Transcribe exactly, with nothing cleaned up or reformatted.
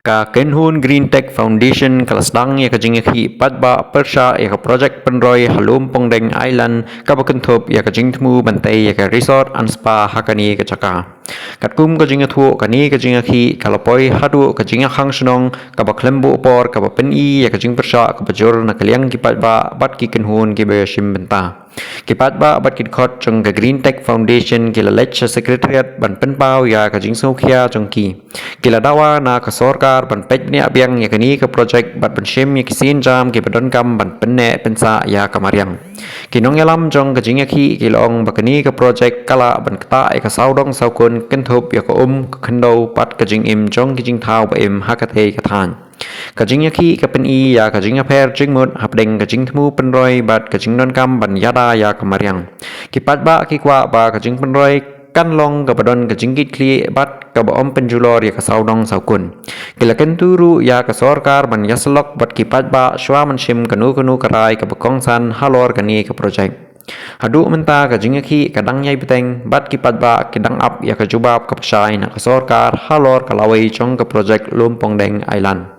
Ka kynhun Green Tech Foundation ka la sdang ïa ka jingïakhih paidbah pyrshah ïa ka projek pynroi ha Lumpongdeng Island kaba kynthup ïa ka jingthmu ban tei ïa ka resort and spa ha kane ka jaka. Katkum ka jingïathuh, kane ka jingïakhih ka la poi haduh ka jingïakhang shnong kaba khlem buh por, kaba pyni ïa ka jingpyrshah kaba jur na ka liang ki paidbah bad ki kynhun kiba ïashim bynta. Ki paidbah bad ki dkhot jong ka Green Tech Foundation ki la leit sha Secretariat ban pynpaw ïa ka jingsngewkhia jong ki. Ki la dawa na ka sorkar ban peit bniah biang ïa kane ka projek bad ban shim ïa ki sienjam kiba donkam ban pynneh pynsah ïa ka mariang. Ki nongïalam jong ka jingïakhih ki la ong ba kane ka projek ka lah ban ktah ïa ka sawdong sawkun, kynthup ïa ka um, ka khyndew bad ka jingim jong ki jingthaw ba im ha katei ka thaiñ. Ka jingïakhih ka pyni ïa ka jingïapher jingmut hapdeng ka jingthmu pynroi bad ka jingdonkam ban ïada ïa ka mariang. Ki paidbah ki kwah ba ka jingpynroi kan long kaba don ka jingkitkhlieh bad kaba ym pynjulor ïa ka sawdong sawkun. Ki la kyntu ruh ïa ka sorkar ban ïasyllok bad ki paidbah shuwa ban shim kano kano ka rai kaba kongsan halor kane ka projek. Haduh mynta ka jingïakhih ka dang ïai bteng bad ki paidbah ki dang ap ïa ka jubab kaba shai na ka sorkar halor ka lawei jong ka projek Lumpongdeng Island.